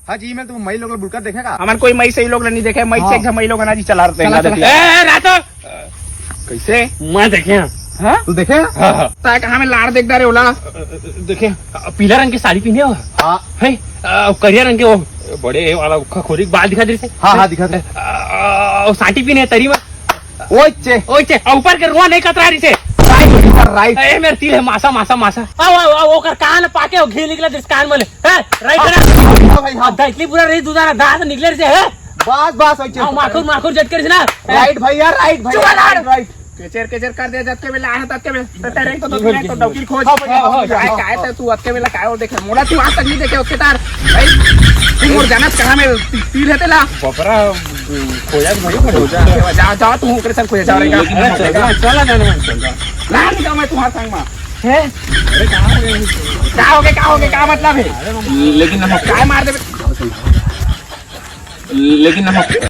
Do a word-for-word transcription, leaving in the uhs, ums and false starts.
हाँ जी, मैं तुम मई लोग बुड़का देखेगा। हमन कोई मई से ही लोग नहीं देखे, मई हाँ। से एक मई लोग ना जी चला रहे चला, हैं। चला। ए, ए, रातो! कैसे? मैं देखे हैं। हाँ? तू देखे? हाँ, हाँ। ता कहाँ में लाड़ देखदा रे ओला? देखे, पीला रंग के साड़ी पहने हो। हाँ। है, अ, करिया रंग के वो, बड़े वाला खोरी के बाल दिखा दे से। हाँ, हाँ, दिखा दे। अ, अ, वो साटी पहने तरी में। ओए चे। ओए चे, अ, ऊपर के रुआ नहीं कतरा रही से। राइट, ऊपर राइट। ए, मेरे तिल है, मासा, मासा, मासा। आओ, आओ, आओ, ओकर कान पाके, वो घी निकला जिस कान में ले। ए, राइट करा। हाँ भाई, हाँ। अद्धा इतनी बुरा रही, दूधा दांत निकले से, है? बस, बस, ओए चे। आओ, माखुर, माखुर जट कर ना। राइट भैया, राइट भैया, चुप रह। Right, right. केचर, केचर कर दे, जब के बेला आए, तब के बेला। तो तेरे को तो दुनिया को डौकी खोज। हाँ, भैया, हाँ, हाँ, भैया, काय, हाँ, काय हाँ। ते तू अतके बेला काय और देखे? मोला तू आज तक नहीं देखे, ओतके तार। भाई, तू मोर जानत कहाँ में तीर है तेला? बपरा, खोजा भाई, खोजा। जा, जा, तू ओकरे संग खोजा, जा रे, लेकिन अरे, चल, चल, चल, चल, चल। ना, नहीं जाऊँ मैं तुम्हारे संग में। हैं? अरे, कहाँ हो गए? का हो गए, का हो गए, का मतलब है? लेकिन हम काय मार दे? लेकिन हम